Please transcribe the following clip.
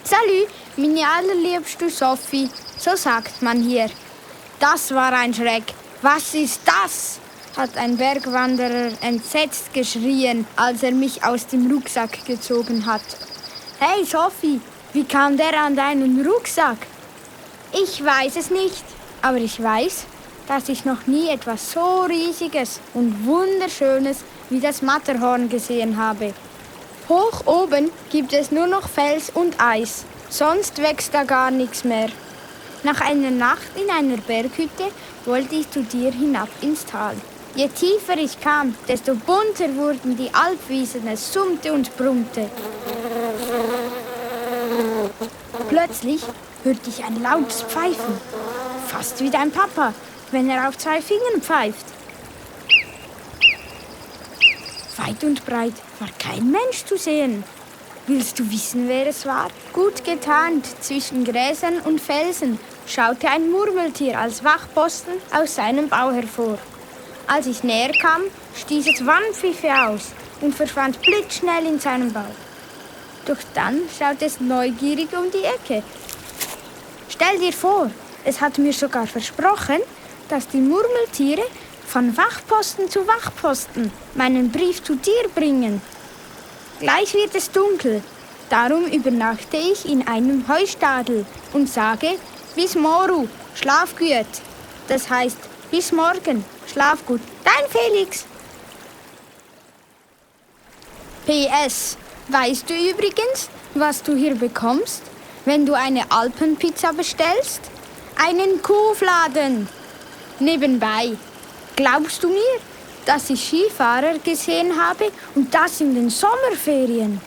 Salü, meine allerliebste Sophie, so sagt man hier. Das war ein Schreck. Was ist das? Hat ein Bergwanderer entsetzt geschrien, als er mich aus dem Rucksack gezogen hat. Hey Sophie, wie kam der an deinen Rucksack? Ich weiß es nicht, aber ich weiß, dass ich noch nie etwas so Riesiges und Wunderschönes wie das Matterhorn gesehen habe. Hoch oben gibt es nur noch Fels und Eis, sonst wächst da gar nichts mehr. Nach einer Nacht in einer Berghütte wollte ich zu dir hinab ins Tal. Je tiefer ich kam, desto bunter wurden die Alpwiesen, es summte und brummte. Plötzlich hörte ich ein lautes Pfeifen, fast wie dein Papa, wenn er auf 2 Fingern pfeift. Weit und breit war kein Mensch zu sehen. Willst du wissen, wer es war? Gut getarnt zwischen Gräsern und Felsen schaute ein Murmeltier als Wachposten aus seinem Bau hervor. Als ich näher kam, stieß es Warnpfiffe aus und verschwand blitzschnell in seinem Bau. Doch dann schaute es neugierig um die Ecke. Stell dir vor, es hat mir sogar versprochen, dass die Murmeltiere von Wachposten zu Wachposten meinen Brief zu dir bringen. Gleich wird es dunkel, darum übernachte ich in einem Heustadel und sage, bis morgen, schlaf gut. Das heißt, bis morgen, schlaf gut. Dein Felix. PS, weißt du übrigens, was du hier bekommst, wenn du eine Alpenpizza bestellst? Einen Kuhfladen. Nebenbei, glaubst du mir, dass ich Skifahrer gesehen habe und das in den Sommerferien?